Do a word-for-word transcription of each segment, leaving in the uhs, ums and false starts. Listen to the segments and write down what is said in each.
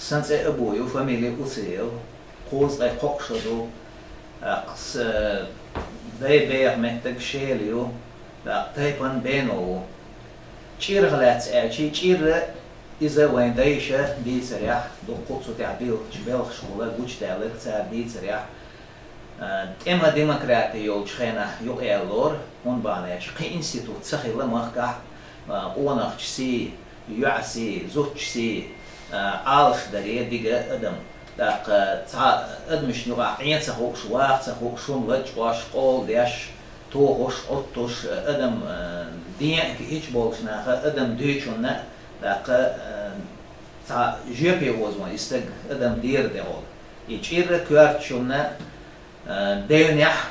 Сан цӀе Абу ю, фамили Усиев, кхузткъе кхоъ шо ду, тӀаккха сан дай беха меттиг Шела ю, тӀаккха тайпан бено ву. ЧӀирах лаьцна аьлча, чӀир иза вайн дайша дийцарехь, дуккха а цу тӀехь биллачу белхашкахула гучудаьлларг цара дийцарехь, а, тӀеман демократи йолчу хенахь юкъаяьлла лору, хӀунда бахьана аьлча кхин институт ца хилла махкахь, а, къонахчу сий, йоьӀан сий, зудчун сий, а, Ӏалашдаре дика адам. ТӀаккха цхьа адамашна юкъахь Ӏен ца хууш, ваха ца хууш, хӀума лачкъош, къола деш, тухуш, Ӏуттуш, адам, а, ден а хӀитташ болчу наха адам дуьйцунна, тӀаккха, а, цхьа жоьпе озо и стаг адам дийр тӀехула. И чӀир коьртачунна, а, девнехь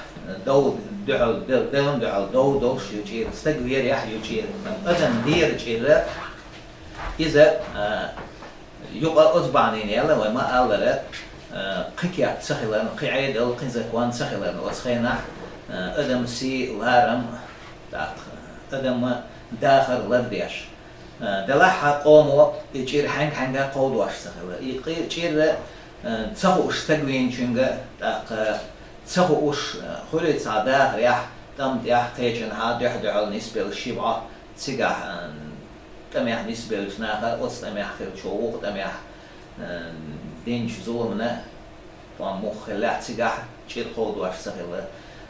дов дуьхьал, де-, девна дуьхьал дов долуш ю чӀир, стаг верехь ю чӀир. Адам дийр чӀир, иза, а, юкъа оцу бахьанина яьлла, вай ма-аллара, а, кхин кеп ца хиларна, кхин Ӏедал, кхин закон ца хиларна, оцу хенахь, а, адам сий, ларам, тӀаккха адаман дахар лардеш. Делахь а къомо и чӀир хьаьнга-хьаьнга кховдош ца хилла. И кхи-, чӀир, э, ца хууш стаг вийначуьнга, тӀаккха ца хууш, э, хуьлий цхьа дахарехь, тӀам тӀехь кхечанхьа дуьхь-дуьхьал нисбелла ши бӀо, цигахь, э, тӀамехь нисбеллачу наха оцу тӀамехь хиллачо вукху тӀамехь, э, динчу зуламна, тхьаммо хиллехь, цигахь чӀир кховдош ца хилла,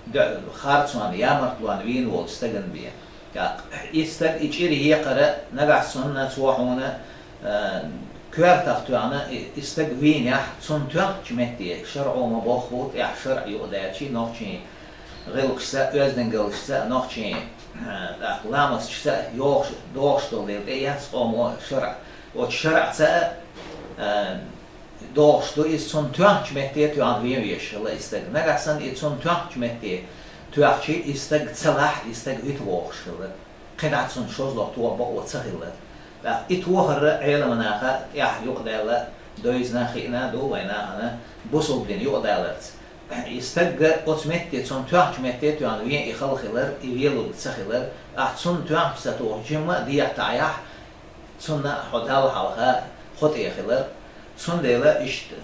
дуьхьал харцонна, ямартлонна вийна волчу стагана бен. ТӀаккха и стаг и чӀир екхара, нагахь санна цо хьуна, а, коьртах тоьхна, и, и стаг вийнехь, цунна тоьхначу метте, шарӀо ма-бохху, тӀехь шарӀ юкъадаьлча, нохчийн гӀиллакхашца, оьздангаллашца, нохчийн, а, тӀаккха ламасташца йохуш, дохуш долу дела тӀеэцна къомо шарӀ. Оцу шарӀца а, а, дохуш ду, иза цунна тоьхначу метте тоьхна вен везаш хилла и стаг. Нагахь санна и цунна тоьхначу метте тоьхча, и стаг ца лахь, и стаг вита вогӀуш хилла. КхидӀа цунна шозлагӀа тоха бакъо ца хилла. ТӀаккха и тохар Ӏеламнаха тӀехь юкъадаьлла, девзина а хиъна а ду вайн нахана бусалба дин юкъадаларца. И стаг оцу метте, цунна тоьхначу метте тоьхна вен и хала хилар, и велург ца хилар, ахь цунна тоьхначу ца тухучу жимма а дехьа таӀахь, цунна хьо Далла хьалха хьо тӀе хилар, цундела иштта,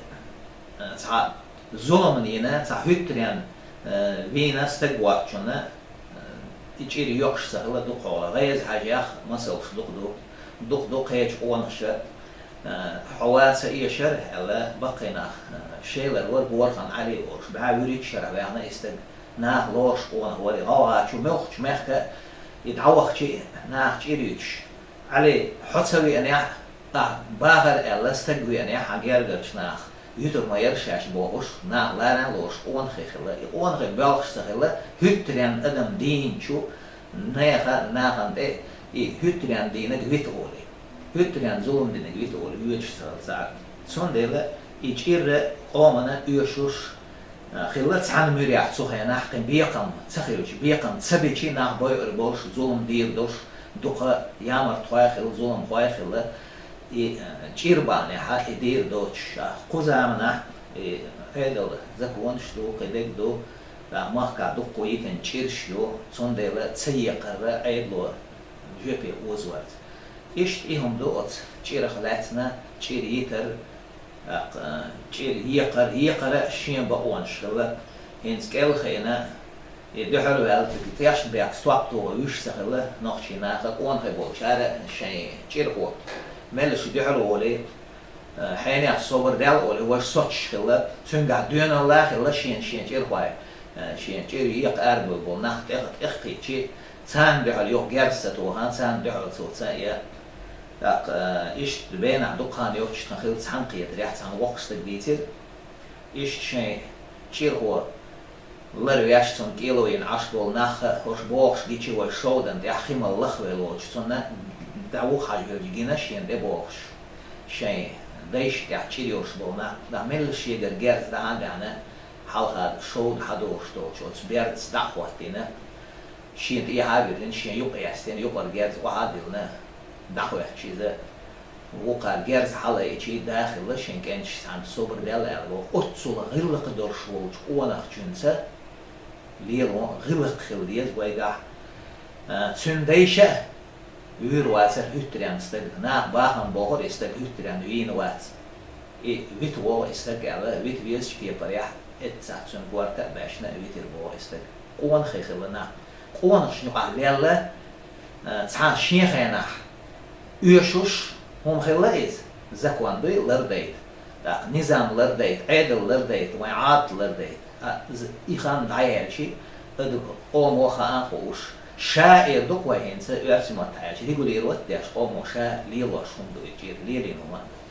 э, цхьа зуламна йина, цхьа хӀуьттаренна, э, вийна стаг воцчунна, э, и чӀир йоккхуш ца хилла дукха хьолахь. ГӀеза-Хьаьжех масалш дукха ду, дукха ду кхечу къонаша, э, хьо ваца эшар аьлла, баккхий нах, э, Шелара вара Борхан Ӏали олуш, бӀе вуьрхӀитта шарахь ваьхна и стаг, наха лоруш къонах вара и, гӀалгӀачу муьлххачу мехка и дӀавахча, наха чӀир юьтуш. Ӏали, хьо ца веанехь, ахь бахара аьлла, стаг веанехь, хьан гергарчу наха юьтур ма яра шаьш бохуш, наха ларан а лоруш къонахий хилла. И къонахий боьлхуш ца хилла, хӀуьттаренна адам дийначу нехан, нахана тӀе и хӀуьттаренна дийнарг вита олий. ХӀуьттаренна зулам динарг вита олий, воьдуш ца хилла цара. Цундела и чӀир къомана оьшуш, а, хилла цхьана муьрехь цу хенахь, кхин бекхам ца хилча, бекхам ца бича нах бойур болуш, зулам дийр долуш, дукха ямартхой хилла, зуламхой хилла, и, а, чӀир бахьанехь и дийр доцуш. А, кху заманахь и Ӏедалан законаш ду, кхидерг ду, а, махкахь дуккха йитина чӀираш ю, цундела ца екхарра Ӏедало жоьпе оза вац. Иштта и хӀума ду оцу чӀирах лаьцна, чӀир йитар, тӀаккха, а, чӀир екхар, екхара а шен бакъонаш хилла. ХӀинца кӀел а хиъна, и дуьхьал ваьлла, тешнабехк стоп тоха вуьш ца хилла, нохчийн наха къонахий болчара шайн чӀирхо. Меллаша дуьхьал волий, а, хьенех собар даьлла олий, важа соцуш хилла, цуьнгахь доьналла а хилла шен-шен чӀирхой, а, шен чӀир екха арабевлла болу нах тӀех-, тӀекхиъчий, царна дуьхьал юха герз ца тоха, царна дуьхьал цо ца а, тӀаккха, а, иштта бенахь дукха хан йоццуш тхан хилла цхьаьнакхетарехь цхьана воккхачу стага дийцира. Иштта шайн чӀирхо ларвеш, цунна кӀело йина Ӏаш болу нах а, хӀорш бохуш гича вай шовдан тӀехь хи мала лахвелла волчу, цунна дӀавуха хьажа хьоьжуш гина шена тӀе бохуш. Шайн дайшна тӀехь чӀир йолуш болу нах, нах мелла шегара герз дӀа а даьхьна, хьалха шовда хьадогӀуш долчу оцу бердца дӀа а хӀоттийна, шена тӀехьа а вирзина, шен юкъа а яьстина, юкъара герз охьа а диллина, дӀахӀоьттуш иза. Вукхара герз хьалаайчий, да хилла шен кӀенташ цхьаьна собар даьлла аьлла боху. Оццул гӀиллакх долуш волчу къонахчуьнца лело гӀиллакх хила деза вайгахь. А, цуьнан дайша а вуьйр вацара хӀуьттаренна стаг. Наха бахам бохура, и стаг хӀуьттаренна вийна вац. И вита вогӀу и стаг аьлла, вита везачу кепарехь, эццахь цуьнан корта а баьшна, витира боху и стаг. Къонахий хилла нах. Къонахашна юкъахь лелла, а, цхьана шен хенахь оьшуш хӀума хилла иза, закон дуй лардайта, тӀаккха низам лардайта, Ӏедал лардайта, вайн Ӏадат лардайта. А, з-, и хан дӀаяьлчи, ада къомо хаан хууш, ша эр ду-кх вай хӀинца, оьрсийн маттахь аьлча, регулировать деш, къомо ша лелош хӀума ду и чӀир, лелийна хӀума а ду.